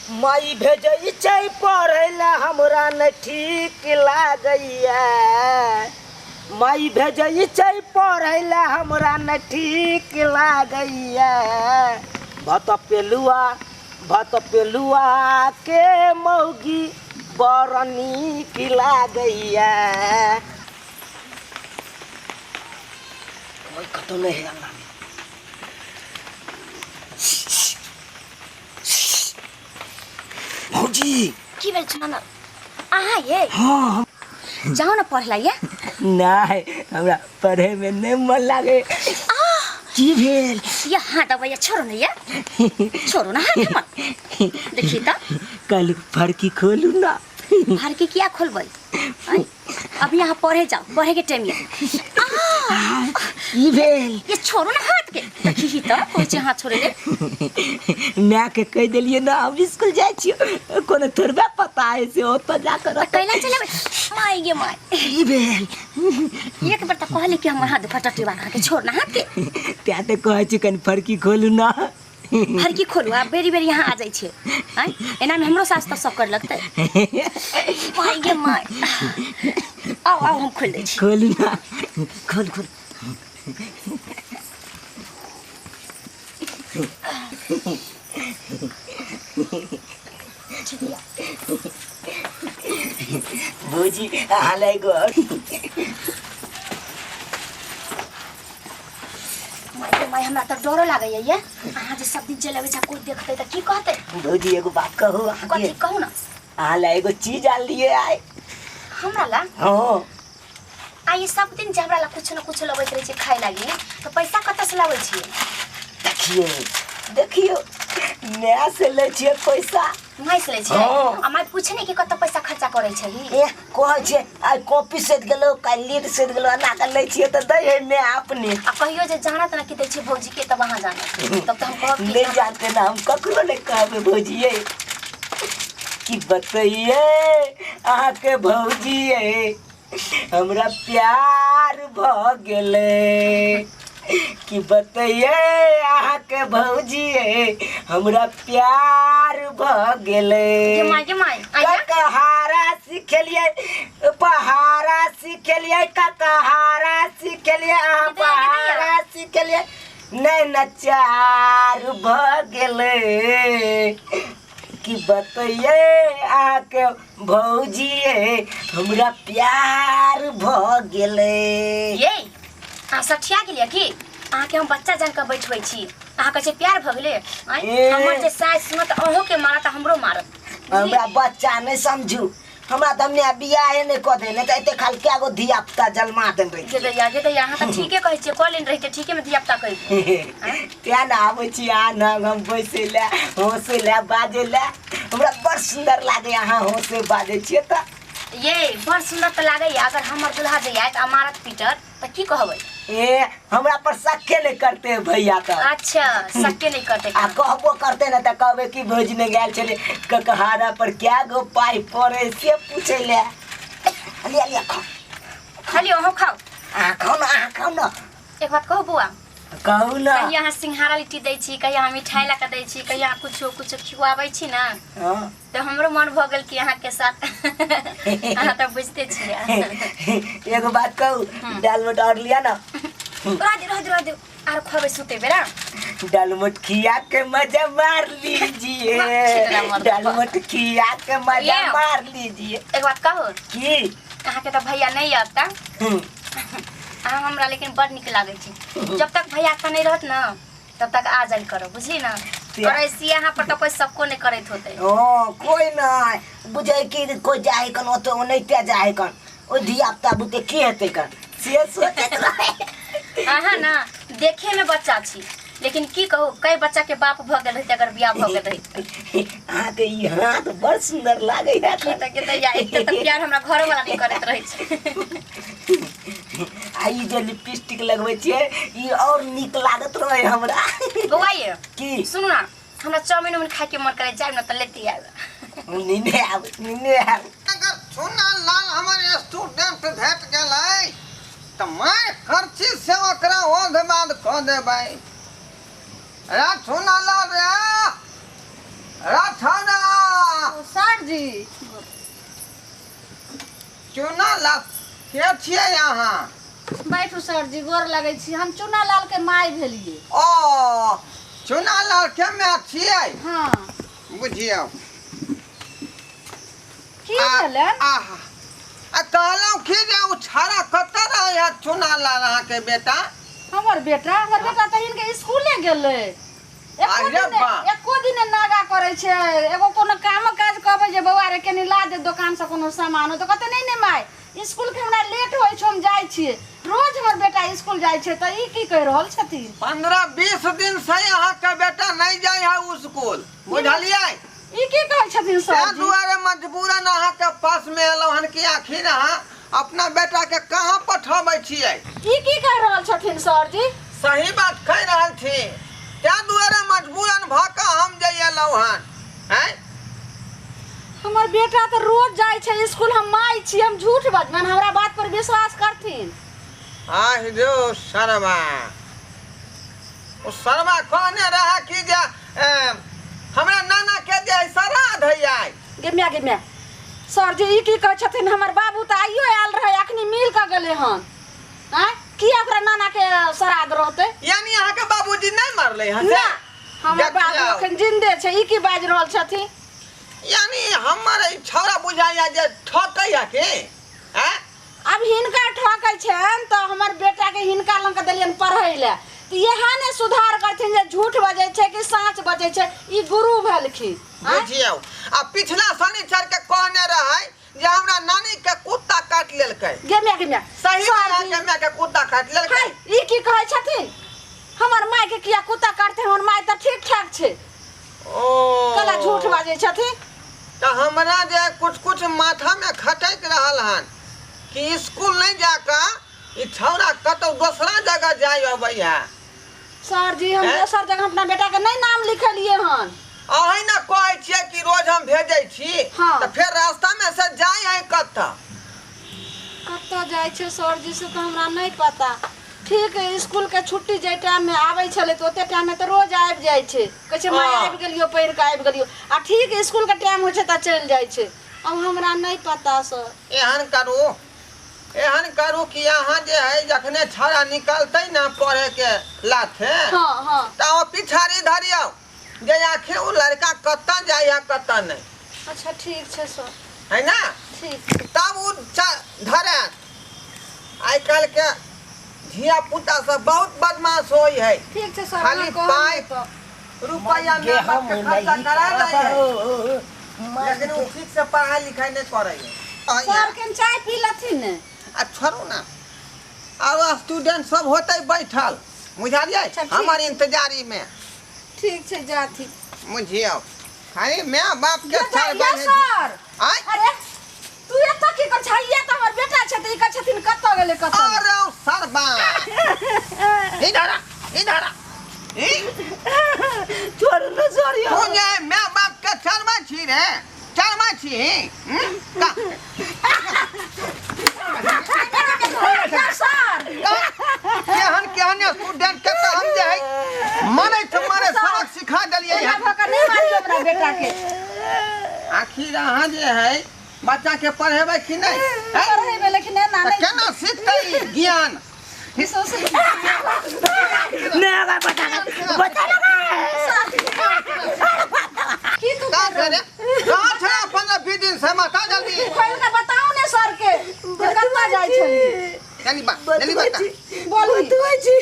माई भेजै छै पढ़ै लए, हमरा नहि ठीक लागैया। माई भेजै छै पढ़ै लए, हमरा नहि ठीक लागैया। भत पेलुआ, भत पेलुआ के मौगी बड़ नीक लागैया। कोई कतौ नहि है अंगना में। भौजी, की भेल छुना अहाँ ये? हाँ। जाओ ना पढ़ला ये। नहीं, हमरा पढ़े में नहीं मन लागे। की भेल? ये हाथ दबैया, छोड़ो ना ये, छोड़ो ना हाथ हमर, देखी त। कल फरकी खोलू ना। फरकी किया खोलबै? आँय? अभी यहाँ पढ़े जाओ, पढ़े के टाइम ये। की भेल? ये छोड़ो ना हाथ के, देखी त कहै छै हाथ छोड़े ले। माय के कहि देलियै ना हम स्कूल जाइ छियै, कोनो थोड़बे पता है से ओतऽ जाकर। तऽ कैला चलेबै? माय गे my. की भेल? एक बेर तऽ कहली कि हमर हाथ दुखा टटेबा के, छोड़ ना हाथ के। तें तऽ कहै छी कनि फरकी खोलू ना। फरकी खोलू, आ बेरी बेरी यहाँ आ जाइ छै। आँय, एनामे हमरो सास तऽ सब कर लगतै। माय गे my, आउ आउ, हम खोलि दै छी। खोलू ना, खोल खोल। भौजी, अहाँ लए एगो आओर। माय गे my, हमरा तऽ डरो लागैया ये, अहाँ जे सब दिन चलि अबै छै, कोइ देखतै तऽ की कहतै? भौजी, एगो बात कहू अहाँके? कथी, कहू ना। अहाँ लए एगो चीज आनलियै आइ। हमरा ला? हाँ। आ ई सब दिन जे हमरा ला कुछ न कुछ लबैत रहै छै खाय लागी, तऽ पैसा कतऽ से लबै छियै? देखियौ देखियौ, माय से लै छियै पैसा। माय से लै छियै? हाँ। आ माय पूछे नहि कि कतऽ पैसा खर्चा करै छही? ए, कहै छियै आइ कॉपी सैध गेलौ, काल्हि लीड सैध गेलौ, एना कऽ लै छियै तऽ दै है माय अपने। आ कहियो जे जानत ना कि दै छियै भौजी के, तब अहाँ जानत, तब तऽ हम कहब कि नहि जानते ना, हम ककरो नहि कहबै भौजी यै। कि बतैयै अहाँके भौजी यै, हमरा प्यार भऽ गेलै। कि बतैयै अहाँके भौजी यै, हमरा प्यार भऽ गेलै। गे my, गे my, आइया। ककहारा सिखेलियै, पहाड़ा सिखेलियै, ककहारा सिखेलियै, अहाँ गे दैया, गे दैया। पहाड़ा सिखेलियै, नहि नचार भऽ गेलै। कि बतैयै अहाँके भौजी यै, हमरा प्यार भऽ गेलै। ये अहाँ सठिया गेलियै की? अहाँके हम बच्चा जान कऽ बैठबै छी, अहाँ कहै छियै प्यार भऽ गेलै? आँय? ए। हमर जे सास सुनत तऽ अहूँके मारत आ हमरो मारत, बुझलियै? हमरा बच्चा नहि समझू, हमरा तऽ माय बियाहे नहि कऽ दे, नहि तऽ एते खाली कए गो धिया पुता जन्मा देने रही। गे दैया, गे दैया, अहाँ तऽ ठीके कहै छियै, कऽ लेने रहितै ठीके में धिया पुता कहि। तें ने आबै छी अहाँ लग हम बैसै लए, हँसै लए, बाजै लए। हमरा बड़ सुन्दर लागै अहाँ हँसै बाजै छियै तऽ। ये बड़ सुन्दर तऽ लागैया, अगर हमर दुल्हा जे आयत आ मारत पीटत तऽ की कहबै? ए, हमरा पर शक्के नहि करते भैया तऽ। अच्छा, शक्के नहि करते। आ कहबो करते ने तऽ कहबै कि भौजी ने गेल छलै ककहारा पर क्या गो पाइ पड़े से पूछै लए। लिया लिया, खाओ। खाली अहूँ खाओ। अहाँ खाओ ना, अहाँ खाओ ना। एक बात कहू बौआ? कहू ना। कहिया अहाँ सिंघाड़ा लिट्टी दै छी, कहिया अहाँ मिठाई ला कऽ दै छी, कहिया अहाँ कुछो कुछो खियाबै छी ना, हाँ। तऽ हमरो मन भऽ गेल कि अहाँके साथ, अहाँ तऽ बुझिते छियै। एगो बात कहू? दालमोट और लिया ना। रह दे, रह दे, रह दे, आर खुआबै सुते बेरा। दालमोट खिया के मजा मार लीजिए। छितरा मर्द। दालमोट खिया के मजा ये। मार लीजिए। एक बात कहू? की? अहाँके तऽ भैया नहि आता। अहाँ हमरा लेकिन बड़ नीक लागै छी। जब तक भैया के नहीं रहत ना तब तक आ जाइल करो, बुझली ना? और ऐसी यहाँ पर तो कोई सबको नहीं करैत होते। ओ कोई नहीं बुझै कि कोई जाए कन ओते ओनाहिते जाए कन, ओ धिया पुता बुते की हेतै कन से सोचैत रहै। अहाँ ना देखे में बच्चा छी, लेकिन की कहू, कई बच्चा के बाप भऽ गेल रहते अगर बियाह भऽ गेल रहते। अहाँके ई हाथ बड़ सुन्दर लागै है। की तऽ के तऽ एते तऽ प्यार हमरा घरो वाला नहीं करैत रहै छै। आ ई जे लिपस्टिक लगबै छियै ई और नीक लागत रहै हमरा। बौआ ये। की? सुनू ना, हमरा चाउमिन उमिन खाय के मन करे, जायब ना तऽ लेते आयब। नीने आब, नीने आब। अगर चुना लाल हमर स्टूडेंट भेट गेलै तऽ मारि खर्ची से ओकरा ओध बाद कऽ देबै। रे चुना लाल रे, रे छौड़ा। जी। चुना लाल के छियै अहाँ? बैठू सर जी, गोर लगै छी। हम चुना लाल के माय भेलियै। ओ चुना लाल के माय छियै? हाँ। बुझियौ। की भेलै? आहा, आ कहलहुँ कि जे ओ छाड़ा कतऽ रहै है चुना लाल अहाँके बेटा? हमर बेटा, हमर बेटा तऽ हिनके स्कूले गेलै। एको अरे दिन बा। एको दिन नागा करै छै। एगो कोनो काम काज कहबै जे बौआ रे कनी ला दे दोकान से कोनो सामान, तऽ कहतै नहि नहि माय, स्कूल के हमरा लेट होइ छै, हम जाइ छियै। रोज हमर बेटा स्कूल जाइ छै, तऽ ई की कहि रहल छथिन? 15-20 दिन से अहाँके बेटा नहि जाइ है स्कूल, बुझलियै? ई की कहै छथिन सर ताहि जी? दुआरे मजबूरन अहाँके पासमे एलहुँ हन कि आखिर अहाँ अपना बेटाके कहाँ पठबै छियै। ई की कहि रहल छथिन सर जी? सही बात कहि रहल छी, ताहि दुआरे मजबूरन भऽ कऽ हम जे एलहुँ हन। आँय, हमर बेटा तऽ रोज जाइ छै स्कूल, हम माय छी, हम झूठ बजबनि? हमरा बात पर विश्वास करथिन। आहि जो शर्मा, ओ शर्मा कहने रहे कि जे हमरा नाना के जे है श्राद्ध है आइ। गे माय, गे माय, सर जी ई की कहै छथिन? हमर बाबू तऽ आइयो आयल रहै, अखनी मिल कऽ गेलै हन। आँय, किया ओकरा नाना के श्राद्ध रहतै? यानी अहाँके बाबूजी नहि मरलै हन से? ना, हमर बाबू देखियौ। अखन जिन्दे छै। ई की बाजि रहल छथिन? यानी हमर ई छौड़ा बुझाइया जे ठकै है की? आँय? अब हिनका ठकै छनि तऽ हमर बेटाके हिनका लग के देलियनि पढ़ै लए, तऽ इएह ने सुधार करथिन जे झूठ बजै छै कि साँच बजै छै। ई गुरु भेलखिन। आँय? बुझियौ, आ पिछला शनिचर के कहने रहै जे हमरा नानी के कुत्ता काटि लेलकै। गे माय, गे माय। सही में सर अहाँके जी। माय के कुत्ता काटि लेलकै? हाय, ई की कहै छथिन? हमर माय के किया कुत्ता काटतै? हमर माय तऽ ठीक ठाक छै। ओ कला झूठ बाजै छथिन। तऽ हमरा जे कुछ कुछ माथा में खटकि रहल हन कि स्कूल नहीं जाकऽ ई छौड़ा कतौ दोसरा जगह जाय अबै है। सर जी, हम हैं? दोसर जगह अपना बेटा के नहीं नाम लिखेलिए हन। अहीं ने कहै छियै कि रोज हम भेजै छी। हाँ। तऽ फेर रास्ता में से जाय है कतऽ? कतऽ जाइ छै सर जी से तऽ हमरा नहीं पता। ठीक स्कूल के छुट्टी जाहि टाइम में आबै छलै तऽ ओते टाइम में तऽ रोज आबि जाइ छै, कहै छै माय हाँ। आबि गेलियो, पढ़ि कऽ आबि गेलियो, आ ठीक स्कूल के टाइम होइ छै तऽ चलि जाइ छै। अब हमरा नहीं पता सर। एहन करू, एहन करू कि अहाँ जे है जखने छौड़ा निकलतै ने पढ़े के लाथे, हाँ हाँ, तऽ अहाँ पिछाड़ी धरियौ जे आखिर ओ लड़का कतऽ जाइ है कतऽ नहीं। अच्छा ठीक छै सर। है ना? ठीक छै। तब ओ धरत। आइ काल्हि के धिया पुता सब बहुत बदमाश होइ है। ठीक छै सर, खाली अहाँ कहलियै पाइ तऽ। रुपैआ के माय बाप हम के खर्चा नहीं करा दै है, करब। लेकिन ओ ठीक से पढ़ाई लिखाई नहीं करै है। सर के चाय पी लथिन ने? आ छोड़ू ना, आरो स्टूडेंट सब होतै बैठल, बुझलियै? अच्छा, ठीक। हमर इंतजारी में। ठीक छै, जाथी। बुझियौ, खाली माय बाप के यो छोड़बै है। सर। आँय? अरे तू एतऽ की कर छहिए? तऽ हमर बेटा छै तऽ ई कहै छथिन कतऽ गेलै कतऽ नहि। अरे सरबा, इधर आ, इधर आ। ई? छोड़ू ने, छोड़ियौ। तू जे माय बाप के चरबै छी रे, चरबै छी? हम्म? यो सर। केहन केहन स्टूडेंट के तऽ हम जे है मरैत मरैत सबक सिखा देलियै एना हन। भऽ कऽ नहि मारियौ अपना बेटा के। आखिर अहाँ जे है बच्चा के पढ़ेबै कि नहि? हैं? पढ़ेबै, लेकिन एना तऽ नहि। केना सिखतै ई ज्ञान? नहि, अगर बता बता लगा। की तू का करे? कहाँ छलै 15-20 दिन से? बता जल्दी। खोलि कऽ बताउ ने सर के जे कतऽ जाइ छलियै। जल्दी बा, जल्दी बतबै बता। छी। बोलही। बतबै छी।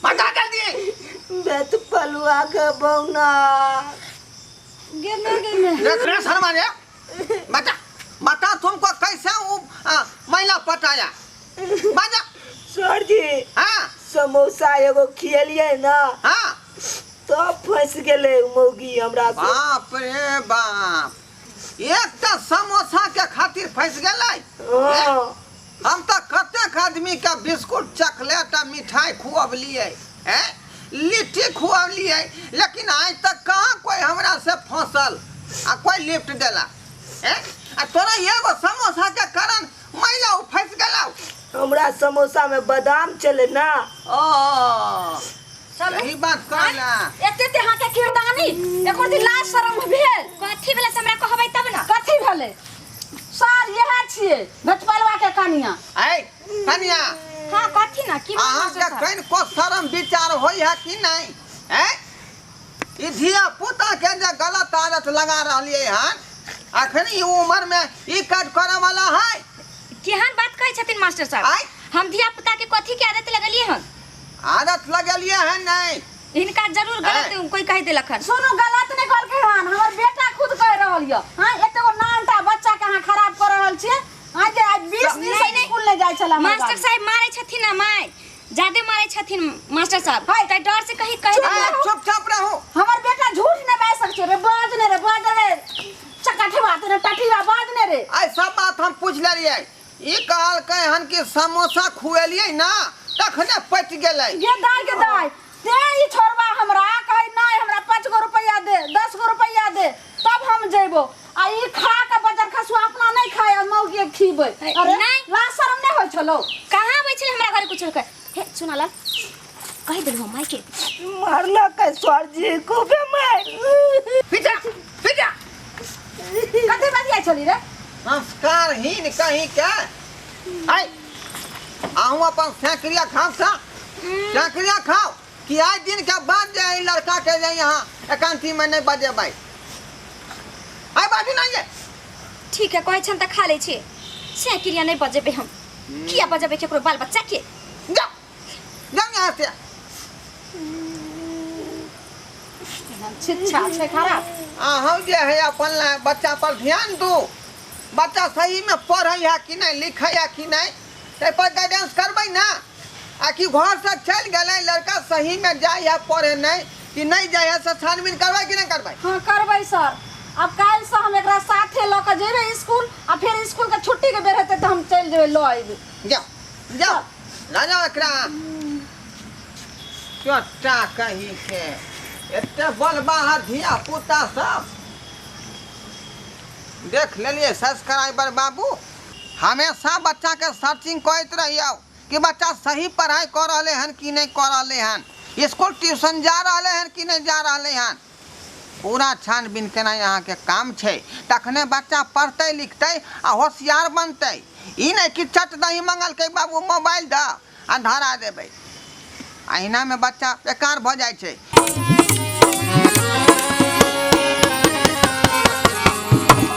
बता जल्दी। बेत पलुआ के बौना। गे मे, गे मे। देख रे शर्मा रे, बता बता तुमको कैसे वो महिला पटाया? बता। सर जी। हाँ। समोसा एगो खियलियै ना, हाँ, तब फंस गेलै मौगी हमरा से। बाप रे बाप, एकटा समोसा के खातिर फंस गेलै? हाँ। हम तऽ कतेक आदमी के बिस्कुट चॉकलेट आ मिठाई खुअबलियै, हैं, लिट्टी खुअबलियै, लेकिन आइ तक कहाँ कोई हमरा से फंसल आ कोई लिफ्ट देला। हैं, आ तोरा एगो समोसा के कारण महिला उ फंस गेलौ? हमरा समोसा में बादाम चले ना। ओ चलू। सही बात कहला। एते एते अहाँके किरदानी, एको दिन लाज शरम भेल? कथी भेलै से हमरा कहबै छियै भचपलवा के कनिया। ऐ कनिया। हाँ कथी ना की अहाँके कनिको शरम विचार होइ है कि नहि? ऐ ई धिया पुता के जे गलत आदत लगा रहलियै हन, अखन ई उम्र में ई काज करऽ वाला है? केहन बात कहै छथिन मास्टर साहब? आँय? हम धिया पुता के कथी के आदत लगलियै हन? आदत लगेलियै हन नहि। हिनका जरूर गलत कोई कहि देलक हन। सुनू, गलत नहि कहलकै हन, हमर बेटा खुद कहि रहल यऽ। हाँ, एतेगो नानटा बच्चा के अहाँ खराब कऽ रहल छियै। हाँ, जे आइ 20 दिन से नहि, नहि। स्कूल नहि जाइ छलै हमर मास्टर बाबू। साहब मारै छथिन ना माय, ज्यादे मारै छथिन मास्टर साहब, हाय। तऽ डर से कहीं कहि चुप देलक। रहू। चुपचाप रहू। हमर बेटा झूठ नहि बाजि सकै छै रे। बाज नहि रे, बाज रे, चकठवा तेरे टठीवा, बाज नहि रे। आइ सब बात हम पूछि लेलियै। ई कहलकै हन कि समोसा खुएलियै ना तखने पटि गेलै। गे दाय, गे दाय, ते ई छोड़बा हमरा कहै नहि, हमरा 5 गो रुपैआ दे, 10 गो रुपैआ दे तब हम जइबो। आ ई खा के बजर खसुआ अपना नहि खाय आ मौगी के खीबै। अरे नहि। लाज शरम नहि होइ छलौ? कहाँ आबै छलै हमरा घरे कुछ के? हे सुनाला, कहि देलहुँ माय के। मारलक सर जी, खूबे मार। पीछा पीछा। कथी बजिया छली रे? संस्कारहीन कहीं के। आइ अहूँ अपन सैकड़िया खाओ, सा सैकड़िया खाओ कि आइ दिन के बाद जे ई लड़का के जे यहाँ एकांती में नहीं बजेबै। आइ बाजू नहीं ये। ठीक है, कहै छन तऽ खा लै छी। से क्रिया नहि बजेबै हम। किया बजेबै केकरो बाल बच्चा के? जाओ जाओ यहाँ से। शिक्षा छै खराब। अहूँ जे है अपन बच्चा पर ध्यान दू, बच्चा सही में पढ़ै है कि नहीं, लिखै है कि नहीं, ताहि पर गाइडेंस करबै ना। आ कि घर से चलि गेलै लड़का, सही में जाइ है पढ़े नहीं कि नहीं जाइ है, से छानबीन करबै कि नहीं करबै? हाँ करबै सर। अब काल्हि से हम एकरा साथे लऽ के जेबै स्कूल, आ फेर स्कूल के छुट्टी के बेर हेतै तऽ हम चलि जेबै लऽ अयबै। जाओ जाओ लऽ जाओ एकरा। चोटा कहीं के एते बलबाहर धिया पुता सब देख लेलियै। सब्सक्राइबर बाबू, हमेशा बच्चा के सर्चिंग करैत रहियौ कि बच्चा सही पढ़ाई कऽ रहलै हन कि नहि कऽ रहलै हन, स्कूल ट्यूशन जा रहलै हन कि नहि जा रहलै हन। पूरा छानबीन केनाइ अहाँके काम छै, तखने बच्चा पढ़तै लिखतै आ होशियार बनतै। ई नहि कि चट दही मंगलकै बाबू मोबाइल दऽ आ धरा देबै, अहिनामे बच्चा बेकार भऽ जाइ छै।